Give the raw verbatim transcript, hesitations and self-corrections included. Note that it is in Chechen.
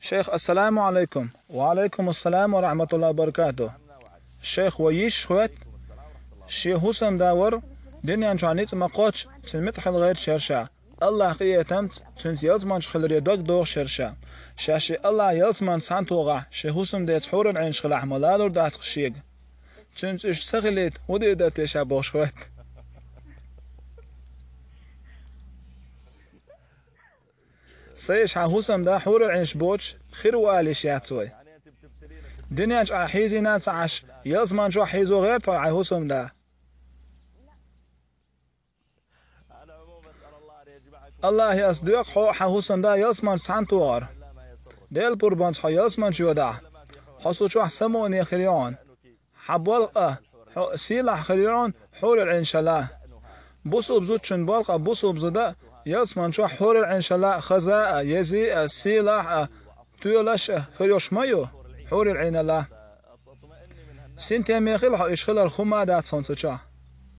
Шейх, ассаламу алейкум. Ва алейкум ассалам ва рахматуллахи ва баракатух. Шейх, вай йиша хоуьйту, шен хӀусамда вара, дуьнен чохь ницкъ ма кхоччу, цуьнан муьтӀахь хила гӀерташ яра ша. Аллахь къинхетамца, цуьнца ялсаманчу хиларе дог дохуш яра ша. Ша шен Аллахь ялсаманца цхьаьна тухахь, шен хӀусамдеца хьурул-Ӏийнаш хилахь ма лалур дац-кх шега. Цуьнца уьш ца хилийта, хӀун дийр дара те ша бохуш хоуьйту. Сан йиша, хьан хӀусамда хьурул-Ӏийнаш боцуш хир ву ала йиш яц вай. Дуьнен чохь ахь хьийзийна а ца Ӏаш, ялсаманчохь хьийзо гӀерта хьо хьайн хӀусамда? Аллахье ас доькъу хьо хьан хӀусамда ялсаманца цхьаьна тохар. Делан пурбанца хьо ялсаманчу йодахь, хьо цу чохь самукъане хир ю хьуна. Хьан болх а, хьо сийлахь хир ю хьуна хьурул-Ӏийнашал а. Бусалба зудчун болх а, бусалба зуда а, ялсаманчохь хьурул-Ӏийнашал а, хаза а, еза а, сийлахь а, тоьлаш а хир йолуш ма ю хьурул-Ӏийнал а. Синтеме хила хьо, уьш хиларх хӀумма а дац хьуна цу чохь.